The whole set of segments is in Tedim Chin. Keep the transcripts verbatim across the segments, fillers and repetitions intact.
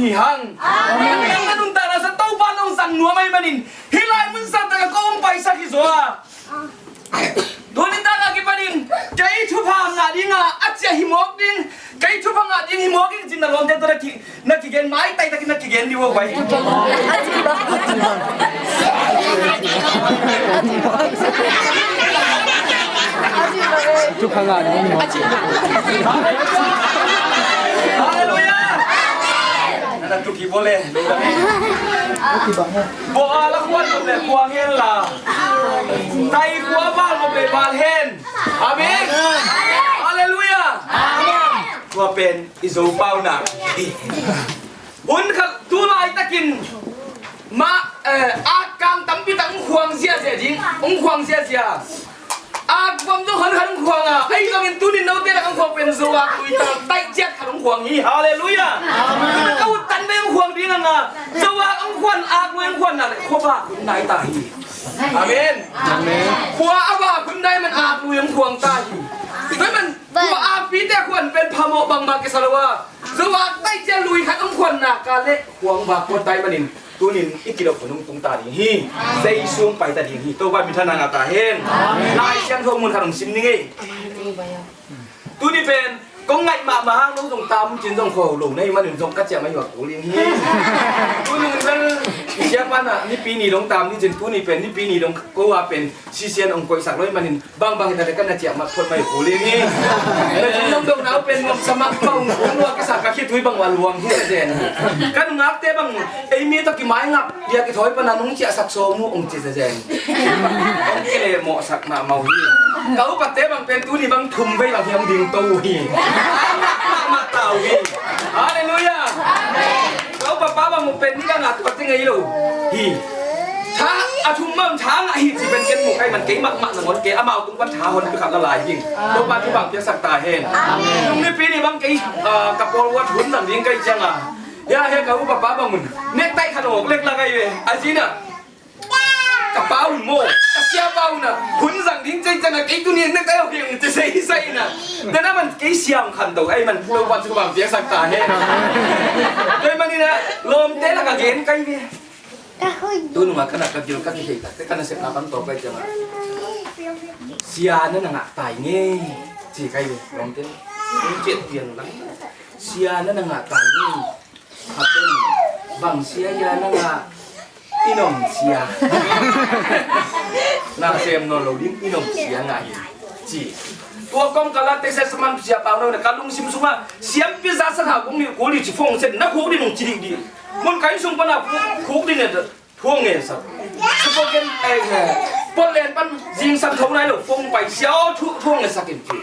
hi hang. Amen. Amen. Ka nuntakna sa Topa nong zang nuam ahih manin hih lai mun sangtak ah kong paisak hi zaw a. Tuni tak a kipanin kei thupha ngah ding a, a ciah hi mawk ding, kei thupha ngah ding hi mawk ding cin na lawmte tawh na ki, na kigen, maitai takin na kigen ding uh a pai. Thupha ngah ding hi mawk. Halleluiah. Na tuki bole. Bua la kuan le kuang hen la. Tai khua val nop le val hen. Amen. Halleluiah. Tua pen i Zo pau na. Hun khat tu laitakin mah, eh, ak kang tampi tak hong khuang ziazia ding, hong khuang ziazia. Ak bom zong khat khat hong khuang a, ahi zongin tunin note lak hong khuang pen Zo ak lui taih ciat khat hong khuang hi. Halleluiah. Amen. Ka ut tan vei hong khuang ding a, Zo ak hong khuan, ak lui hong khuan na le khuapa hun nai ta hi. Amen. Amen. Khua a va hun nai man ak lui hong khuang ta hi. Tua man khua akpite khuan pen phamawh bangmah kisa lo a, Zo ak taih ciat lui khat hong khuan na ka le khuang va khuan tai manin tunin i kidop hun hong tung ta ding hi. Zeisu hong pai ta ding hi. Topa minthanna ngah ta hen. Lai Siangtho mun khat hong sim ning ei. Tuni pen kong ngaih mahmah hang, no zong tam cin zong kho lo na hih manin zong ka ciah mah hi uh a kul ding hi. Tuni pen siapa na Nipi ni dong tam ni cin, tuni pen Nipi ni dong ko a pen sisian hong koihsak lo hih manin bangbang hi ta le ka na ciah mah phot mah hi a kul ding hi. Na cin zong dong na uh pen nuamsa mahmah, hong nuam kisa ka khitui bang uh a luang hi zen. Ka nungakte bang ei mi tawh kimaingap bia kithawi pana nong ciahsak sawm uh hong ci zezen. Hong kilehmawhsak mahmah uh hi. Ka upate bang pen tuni bang thum vei bang hiam ding to uh hi. Mahmah ta uh hi. Halleluiah. Ka upapa bang uh pen ni bang a tua ti ngei lo hi. Tha a thum bang tha ngah hi ci pen ken mu kai man kei mahmah nangawn kei amau tung pan tha hon pi khat la lai ding. Topa thu bang piaksak ta hen. Nung Nipi ni bang kei, ah, ka pawl uh a thun zang ding kai ciang a. Ya, he ka upapa bang un nektai khat hong lek la kai ve. A zina ka pa un maw, ka siapa un a hun zang ding cei cang a kei tuni nektai hong hiang ci sei sei na. Dana man kei siam khan do ai man lo pa thu bang piaksak ta hen. Doi man ina lawmte lak a gen kai ve. Tu nung a ka na ka gil ka kihei tak te ka na sepna pan tawh kai ciang a sia na na ngah tai ngei ci kai ve lawmte. Hong ciat pian lang. Sia na na ngah tai ngei. Hapen bang sia ia na ngah, i nom sia. Na sem nawn lo ding, i nom sia ngah hi ci. Tua kong ka la text man sia pau no na ka lungsim sungah siampi za sa ha kong ni kuli ci phone sen na khuk ding ci ding ding. Mun kai sung pana khuk ding ne. Thu hong ngetsak. Sipoken, eh, eh, Portland pan zingsang tho nai lo phone pai siau thu, thu hong ngetsak in ci.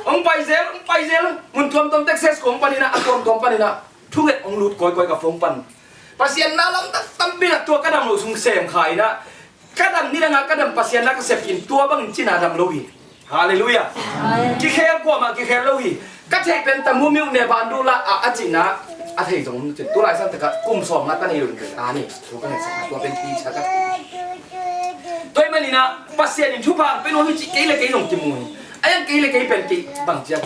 Hong pai zel, hong pai zel. Mun tuamtuam Texas kong pan ina, a tuamtuam pan ina. Thu nget hong lut kawikawi ka phone pan. Pasian na lam tak tampi na tua ka dam lo sung sem kha ina. Ka dam ni dang a ka dam Pasian na ka sep in tua bangin cina dam lo hi. Halleluiah. Amen. Kikhel kuamah kikhel lo hi. Ka theih pen tamu miu ne bandu la a, a cihna a thei zong cin tulai san taka kum sawm nga ta nei lo in pen a ni thu ka ngetsak tua pen pi sa ka. Tua i manina Pasian in thupha ang pen hong hi cih kei le kei zong kimu hi. A yang kei le kei pen kei bang cia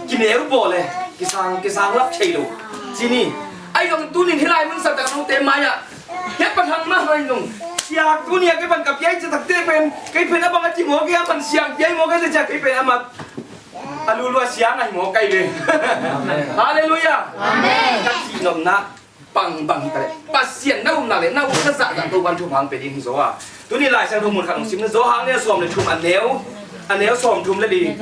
kineu baw le kisang, kisang lap thei lo. Cini. Ai zong tunin hilai mun sa taka nungte mai-ah Hia pathang mah hai nung. Siak tu nia kei pan ka piai citak te pen kei pen a bang a ci maw kei a pan siang piai maw kei te cia kei pen a mat a lulua siang ahi maw kei le. Halleluiah. Amen. Ka cih nopna pang bang hi ta le Pasian na upna le na upna zahzah Topan thupha ang pe ding hi zaw a. Tuni Lai Siangtho mun khat hong sim na Johan a lian sawm le thum a neu a neu sawm thum le li.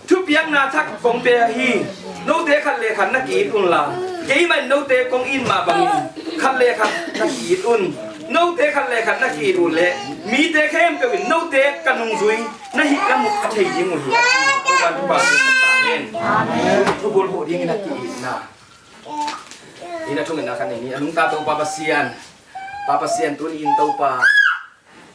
Thupiakna thak kong pia hi. Note khat le khat na ki-it unla keimah in note kong it mah bangin khat le khat na ki-it un. Note khat le khat na ki-it uh leh mite khempeuh in note ka nungzui na hih na muh a thei ding uh hi. Topan thupha pia ta hen. Thubul huh dingin a ki-itna. Ina thungetna khat nei ni a nungta Topa Pasian. Pa Pasian tuni in Topa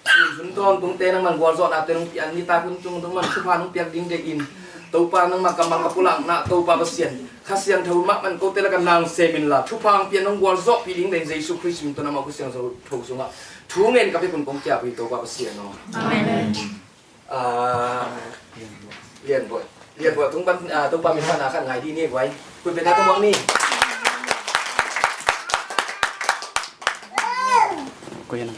Sun sun tawntung te nangman gualzawhna te nong pian nitak hun tung nangman thupha nong piak ding deihin Topa nangmah kammal ka pulakna Topa Pasian Kha Siangtho mahman kote laka nang semin la thupha ang pian nong gualzawhpih ding deihin Jesu Khrist min tawh nangmah Kha Siangtho sungah thu ngen ka pekun kong kiap hi Topa Pasian aw. Amen. Ah, Lian Buai. Lian Buai tung pan, ah, Topa min pan a khan ngai di ni buai. Kun pen a ka muang ni. Din na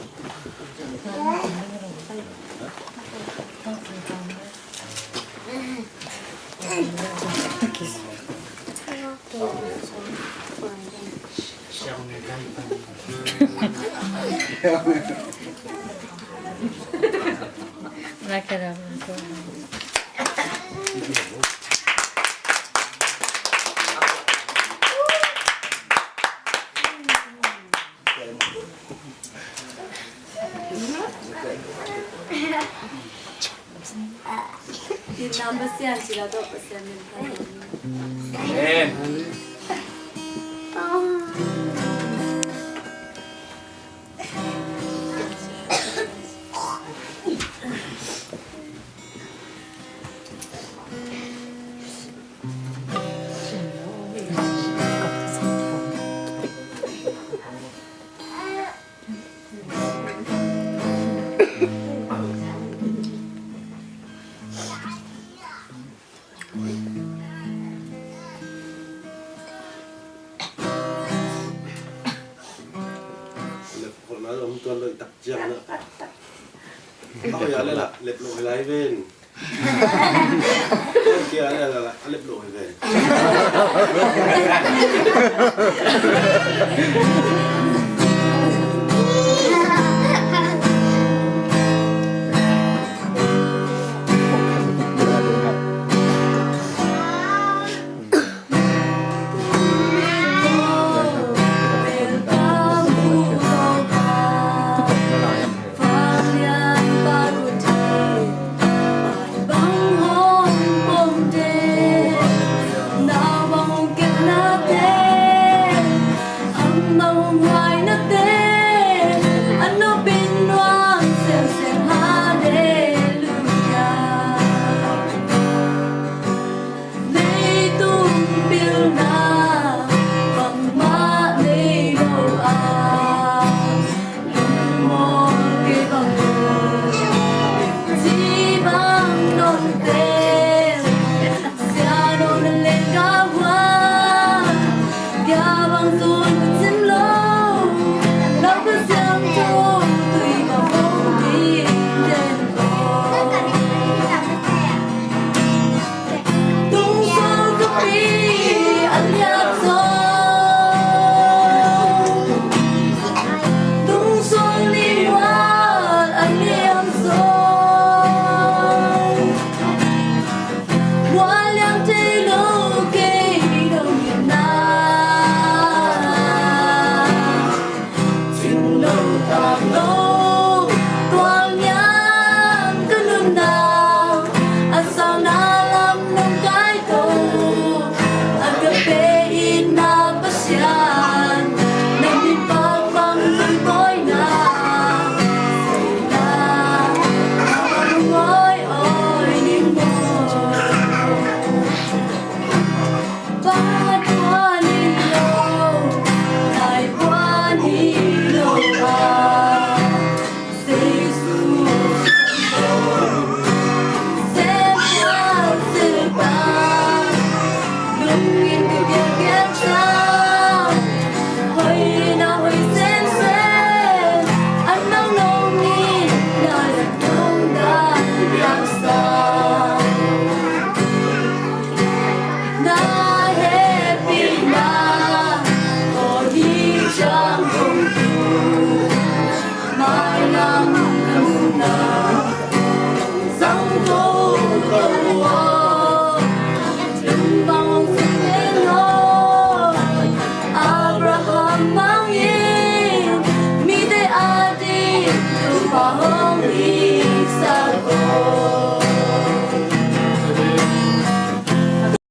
Pasian sila to, Pasian min. Amen. Lep khol na om tuan lo i tak ciang na. Aw ya le la lep lo hi lai ven. Kia le la la lep lo hi ven.